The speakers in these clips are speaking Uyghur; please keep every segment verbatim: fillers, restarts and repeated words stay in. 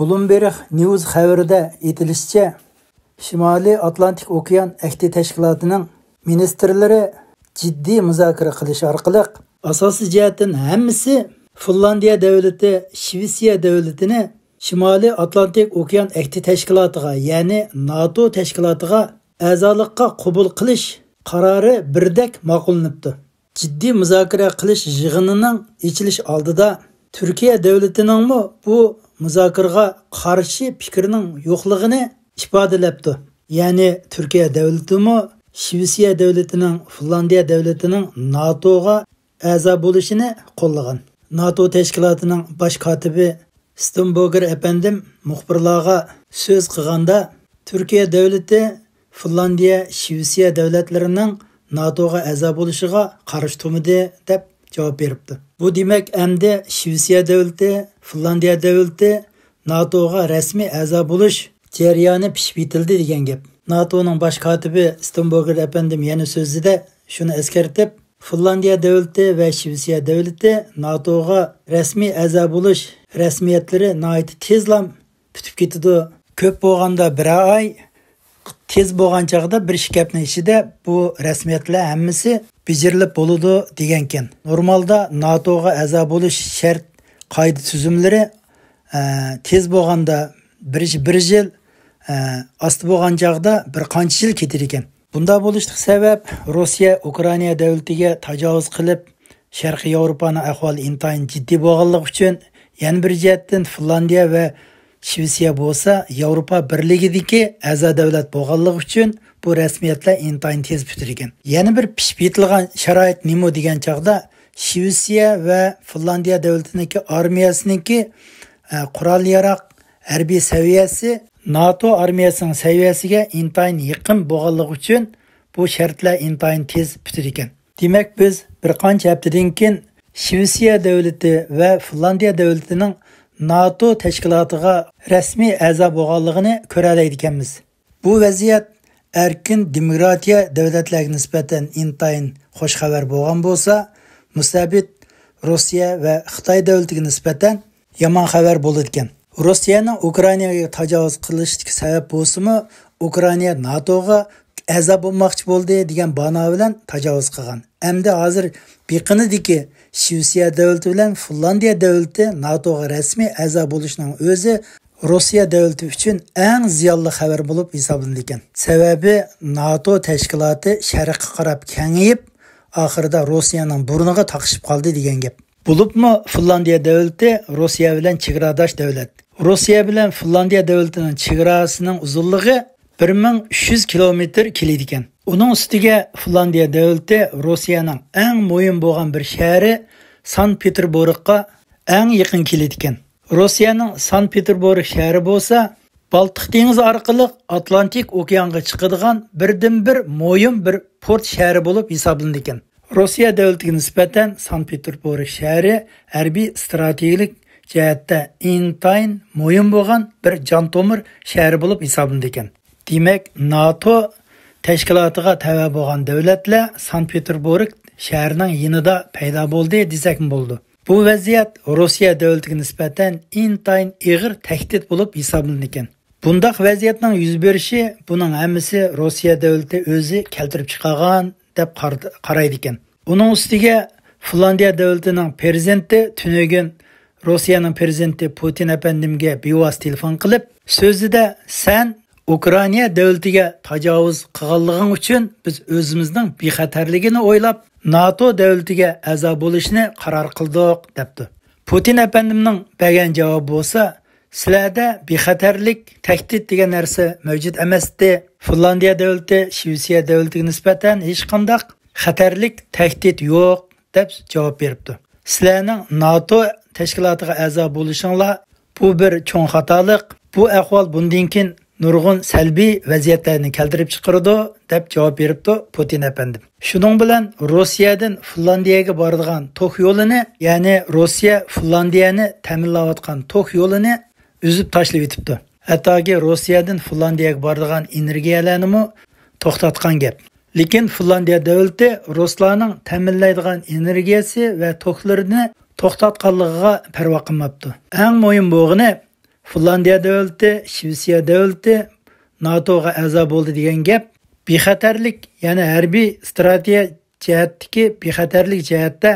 بلومبېرگ نيۇز خەۋىرىدە ئېيتىلىشىچە، شىمالىي ئاتلانتىك ئوكيان ئەھدى تەشكىلاتىنىڭ مىنىستىرلىرى جىددىي مۇزاكىرە قىلىش ئارقىلىق، ئاساسىي جەھەتتىن ھەممىسى فىنلاندىيە دۆلىتى شىۋېتسىيە دۆلىتىنى شىمالىي ئاتلانتىك ئوكيان ئەھدى تەشكىلاتىغا، يەنى ناتو تەشكىلاتىغا ئەزالىققا قوبۇل قىلىش قارارى بىردەك ماقۇللىنىپتۇ. جىددىي مۇزاكىرە قىلىش يىغىنىنىڭ ئېچىلىش ئالدىدا تۈركىيە دۆلىتىنىڭمۇ بۇ مۇزاكىرىغا قارشى پىكرىنىڭ يوقلۇقىنى ئىپادىلەپتۇ. يەنى تۈركىيە دۆلىتىمۇ شىۋېتسىيە دۆلىتىنىڭ، فىنلاندىيە دۆلىتىنىڭ ناتوغا ئەزا بولۇشىنى قوللىغان. ناتو تەشكىلاتىنىڭ باش كاتىپى ستېنبوگېر ئەپەندىم مۇخبىرلارغا سۆز قىلغاندا، تۈركىيە دۆلىتى فىنلاندىيە، شىۋېتسىيە دۆلەتلىرىنىڭ ناتوغا ئەزا بولۇشىغا قارشى تۇرمىدى، دەپ جاۋاب بېرىپتۇ. بۇ دېمەك، ئەمدى شىۋېتسىيە دۆلىتى، فىنلاندىيە دۆلىتى ناتوغا رەسمىي ئەزا بولۇش جەريانى پىشىپ يېتىلدى دېگەن گەپ. ناتونىڭ باش كاتىپى ستېنبوگېر ئەپەندىم يەنە سۆزىدە شۇنى ئەسكەرتىپ، فىنلاندىيە دۆلىتى ۋە شىۋېتسىيە دۆلىتى ناتوغا رەسمىي ئەزا بولۇش رەسمىيەتلىرى ناھايىتى تېزلا پۈتۈپ كېتىدۇ. كۆپ بولغاندا بىرەر ئاي، تېز بولغان چاغدا بىر ئىككى ھەپتىنىڭ ئىچىدە بۇ رەسمىيەتلەر ھەممىسى بېجىرىلىپ بولىدۇ دېگەنكەن. نورمالدا ناتوغا ئەزا بولۇش شەرت قائىدە تۈزۈملىرى، ئە، تېز بولغاندا بىر، بىر يىل، ئە، ئاستا بولغان چاغدا بىر قانچە يىل كېتىدىكەن. بۇنداق بولۇشلۇق سەۋەب، روسىيە ئۇكرائىنا دۆلىتىگە تاجاۋۇز قىلىپ، شەرقىي ياۋروپانىڭ ئەھۋالى ئىنتايىن جىددىي بولغانلىقى ئۈچۈن، يەنە بىر جەھەتتىن فىنلاندىيە ۋە شىۋېتسىيە بولسا ياۋروپا بىرلىكىدىكى ئەزا دۆلەت بولغانلىقى ئۈچۈن، بۇ رەسمىيەتلەر ئىنتايىن تېز پۈتىدىكەن. يەنە بىر پىشىپ يېتىلغان شارائىت نېمە دېگەن چاغدا، شىۋېتسىيە ۋە فىنلاندىيە دۆلىتىنىڭكى ئارمىيەسىنىڭكى، ئە، قورال ياراق، ھەربىي سەۋىيەسى ناتو ئارمىيەسىنىڭ سەۋىيەسىگە ئىنتايىن يېقىن بولغانلىقى ئۈچۈن، بۇ شەرتلەر ئىنتايىن تېز پۈتىدىكەن. دېمەك، بىز بىر قانچە ھەپتىدىن كېيىن شىۋېتسىيە دۆلىتى ۋە فىنلاندىيە دۆلىتىنىڭ ناتو تەشكىلاتىغا رەسمىي ئەزا بولغانلىقىنى كۆرەلەيدىكەنمىز. بۇ ۋەزىيەت ئەركىن دېموكراتىيە دۆلەتلەرگە نىسبەتەن ئىنتايىن خۇش خەۋەر بولغان بولسا، مۇستەبىت روسىيە ۋە خىتاي دۆلىتىگە نىسبەتەن يامان خەۋەر بولىدىكەن. روسىيەنىڭ ئۇكرائىناغا تاجاۋۇز قىلىشتىكى سەۋەب بولسىمۇ، ئۇكرائىنا ناتوغا ئەزا بولماقچى بولدى دېگەن بانا بىلەن تاجاۋۇز قىلغان. ئەمدى ھازىر بېقىنىدىكى شىۋېتسىيە دۆلىتى بىلەن فىنلاندىيە دۆلىتى ناتوغا رەسمىي ئەزا بولۇشنىڭ ئۆزى روسىيە دۆلىتى ئۈچۈن ئەڭ زىيانلىق خەۋەر بولۇپ ھېسابلىنىدىكەن. سەۋەبى، ناتو تەشكىلاتى شەرققە قاراپ كېڭىيىپ، ئاخىرىدا روسىيەنىڭ بۇرنىغا تاقىشىپ قالدى دېگەن گەپ. بولۇپمۇ فىنلاندىيە دۆلىتى روسىيە بىلەن چېگراداش دۆلەت. روسىيە بىلەن فىنلاندىيە دۆلىتىنىڭ چېگراسىنىڭ ئۇزۇنلۇقى بىر مىڭ ئۈچ يۈز كىلومېتىر كېلىدىكەن. ئۇنىڭ ئۈستىگە فىنلاندىيە دۆلىتى روسىيەنىڭ ئەڭ مۇھىم بولغان بىر شەھىرى سانكت پېتېربۇرگقا ئەڭ يېقىن كېلىدىكەن. روسىيەنىڭ سانكت پېتېربۇرگ شەھىرى بولسا بالتىق دېڭىزى ئارقىلىق ئاتلانتىك ئوكيانغا چىقىدىغان بىردىنبىر مۇھىم بىر پورت شەھىرى بولۇپ ھېسابلىنىدىكەن. روسىيە دۆلىتىگە نىسبەتەن سانكت پېتېربۇرگ شەھىرى ھەربىي ئىستراتېگىيەلىك جەھەتتە ئىنتايىن مۇھىم بولغان بىر جان تومۇر شەھىرى بولۇپ ھېسابلىنىدىكەن. دېمەك، ناتو تەشكىلاتىغا تەۋە بولغان دۆلەتلەر سانكت پېتېربۇرگ شەھىرىنىڭ يېنىدا پەيدا بولدى دېسەكمۇ بولىدۇ. بۇ ۋەزىيەت روسىيە دۆلىتىگە نىسبەتەن ئىنتايىن ئېغىر تەھدىت بولۇپ ھېسابلىنىدىكەن. بۇنداق ۋەزىيەتنىڭ يۈز بېرىشى، بۇنىڭ ھەممىسى روسىيە دۆلىتى ئۆزى كەلتۈرۈپ چىقارغان دەپ قار-، قارايدىكەن. ئۇنىڭ ئۈستىگە فىنلاندىيە دۆلىتىنىڭ پىرېزىدېنتى تۈنۈگۈن روسىيەنىڭ پىرېزىدېنتى پۇتىن ئەپەندىمگە بىۋاسىتە تېلېفون قىلىپ، سۆزىدە، سەن ئۇكرائىنا دۆلىتىگە تاجاۋۇز قىلغانلىقىڭ ئۈچۈن بىز ئۆزىمىزنىڭ بىخەتەرلىكىنى ئويلاپ، ناتو دۆلىتىگە ئەزا بولۇشنى قارار قىلدۇق، دەپتۇ. پۇتىن ئەپەندىمنىڭ بەرگەن جاۋابى بولسا، سىلەردە بىخەتەرلىك، تەھدىت دېگەن نەرسە مەۋجۇت ئەمەستى. فىنلاندىيە دۆلىتى، شىۋېتسىيە دۆلىتىگە نىسبەتەن ھېچقانداق خەتەرلىك، تەھدىت يوق، دەپ جاۋاب بېرىپتۇ. سىلەرنىڭ ناتو تەشكىلاتىغا ئەزا بولۇشۇڭلار، بۇ بىر چوڭ خاتالىق. بۇ ئەھۋال بۇندىن كېيىن نۇرغۇن سەلبىي ۋەزىيەتلەرنى كەلتۈرۈپ چىقىرىدۇ، دەپ جاۋاب بېرىپتۇ پۇتىن ئەپەندىم. شۇنىڭ بىلەن روسىيەدىن فىنلاندىيەگە بارىدىغان توك يولىنى، يەنى روسىيە فىنلاندىيەنى تەمىنلەۋاتقان توك يولىنى ئۈزۈپ تاشلىۋېتىپتۇ. ھەتتاكى روسىيەدىن فىنلاندىيەگە بارىدىغان ئېنېرگىيەلەرنىمۇ توختاتقان گەپ. لېكىن فىنلاندىيە دۆلىتى رۇسلارنىڭ تەمىنلەيدىغان ئېنېرگىيەسى ۋە توكلىرىنى توختاتقانلىقىغا پەرۋا قىلماپتۇ. ئەڭ مۇھىم بولغىنى، فىنلاندىيە دۆلىتى، شىۋېتسىيە دۆلىتى ناتوغا ئەزا بولدى دېگەن گەپ بىخەتەرلىك، يەنى ھەربىي ئىستراتېگىيە جەھەتتىكى بىخەتەرلىك جەھەتتە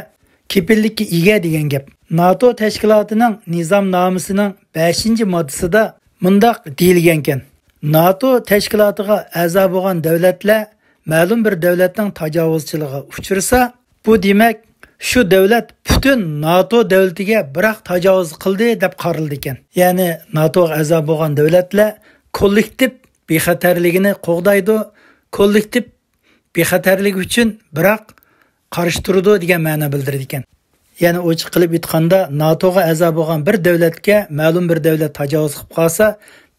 كېپىللىككە ئىگە دېگەن گەپ. ناتو تەشكىلاتىنىڭ نىزامنامىسىنىڭ بەشىنچى ماددىسىدا مۇنداق دېيىلگەنكەن: ناتو تەشكىلاتىغا ئەزا بولغان دۆلەتلەر مەلۇم بىر دۆلەتنىڭ تاجاۋۇزچىلىقىغا ئۇچرىسا، بۇ دېمەك، شۇ دۆلەت پۈتۈن ناتو دۆلىتىگە بىراق تاجاۋۇز قىلدى دەپ قارىلىدىكەن. يەنى ناتوغا ئەزا بولغان دۆلەتلەر كوللېكتىپ بىخەتەرلىكىنى قوغدايدۇ، كوللېكتىپ بىخەتەرلىك ئۈچۈن بىراق قارشى تۇرىدۇ دېگەن مەنە بىلدۈرىدىكەن. يەنى ئوچۇق قىلىپ ئېيتقاندا، ناتوغا ئەزا بولغان بىر دۆلەتكە مەلۇم بىر دۆلەت تاجاۋۇز قىلىپ قالسا،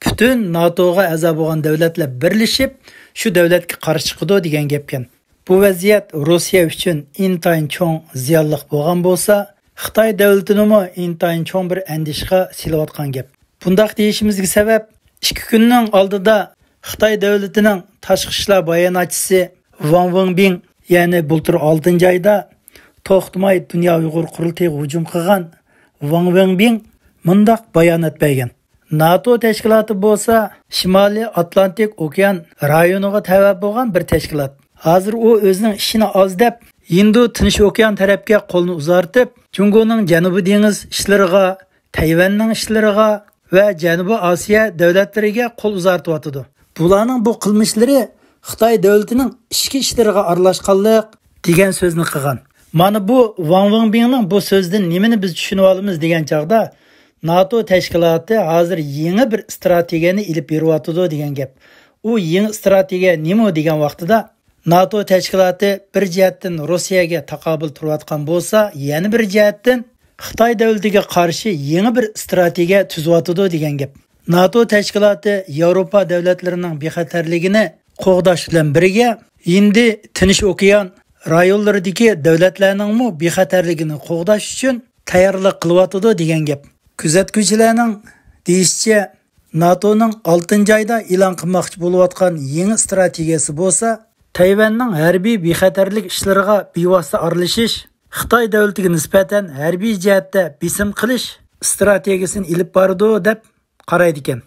پۈتۈن ناتوغا ئەزا بولغان دۆلەتلەر بىرلىشىپ شۇ دۆلەتكە قارشى چىقىدۇ دېگەن گەپكەن. بۇ ۋەزىيەت روسىيە ئۈچۈن ئىنتايىن چوڭ زىيانلىق بولغان بولسا، خىتاي دۆلىتىنىمۇ ئىنتايىن چوڭ بىر ئەندىشىگە سېلىۋاتقان گەپ. بۇنداق دېيىشىمىزگە سەۋەب، ئىككى كۈننىڭ ئالدىدا خىتاي دۆلىتىنىڭ تاشقى ئىشلار باياناتچىسى ۋاڭ ۋېڭبىڭ، يەنى بۇلتۇر ئالتىنچى ئايدا توختىماي دۇنيا ئۇيغۇر قۇرۇلتىيىغا ھۇجۇم قىلغان ۋاڭ ۋېڭبىڭ مۇنداق بايانات بەرگەن: ناتو تەشكىلاتى بولسا شىمالىي ئاتلانتىك ئوكيان رايونىغا تەۋە بولغان بىر تەشكىلات. ھازىر ئۇ ئۆزىنىڭ ئىشىنى ئاز دەپ، ھىندى تىنچ ئوكيان تەرەپكە قولىنى ئۇزارتىپ، جۇڭگونىڭ جەنۇبىي دېڭىز ئىشلىرىغا، تەيۋەننىڭ ئىشلىرىغا ۋە جەنۇبىي ئاسىيا دۆلەتلىرىگە قول ئۇزارتىۋاتىدۇ. بۇلارنىڭ بۇ قىلمىشلىرى خىتاي دۆلىتىنىڭ ئىچكى ئىشلىرىغا ئارىلاشقانلىق دېگەن سۆزنى قىلغان. مانا بۇ ۋاڭ ۋېڭبىڭنىڭ بۇ سۆزىدىن نېمىنى بىز چۈشىنىۋالىمىز دېگەن چاغدا، ناتو تەشكىلاتى ھازىر يېڭى بىر ئىستراتېگىيەنى ئېلىپ بېرىۋاتىدۇ دېگەن گەپ. ئۇ يېڭى ئىستراتېگىيە نېمە دېگەن ۋاقتىدا، ناتو تەشكىلاتى بىر جەھەتتىن روسىيەگە تاقابىل تۇرۇۋاتقان بولسا، يەنە بىر جەھەتتىن خىتاي دۆلىتىگە قارشى يېڭى بىر ئىستراتېگىيە تۈزۈۋاتىدۇ دېگەن گەپ. ناتو تەشكىلاتى ياۋروپا دۆلەتلىرىنىڭ بىخەتەرلىكىنى قوغداش بىلەن بىرگە، ھىندى تىنچ ئوكيان رايونلىرىدىكى دۆلەتلەرنىڭمۇ بىخەتەرلىكىنى قوغداش ئۈچۈن تەييارلىق قىلىۋاتىدۇ دېگەن گەپ. كۆزەتكۈچىلەرنىڭ دېيىشىچە، ناتونىڭ ئالتىنچى ئايدا ئېلان قىلماقچى بولۇۋاتقان يېڭى ئىستراتېگىيەسى بولسا، تەيۋەننىڭ ھەربىي بىخەتەرلىك ئىشلىرىغا بىۋاسىتە ئارىلىشىش، خىتاي دۆلىتىگە نىسبەتەن ھەربىي جەھەتتە بېسىم قىلىش ئىستراتېگىيەسىنى ئېلىپ بارىدۇ، دەپ قارايدىكەن.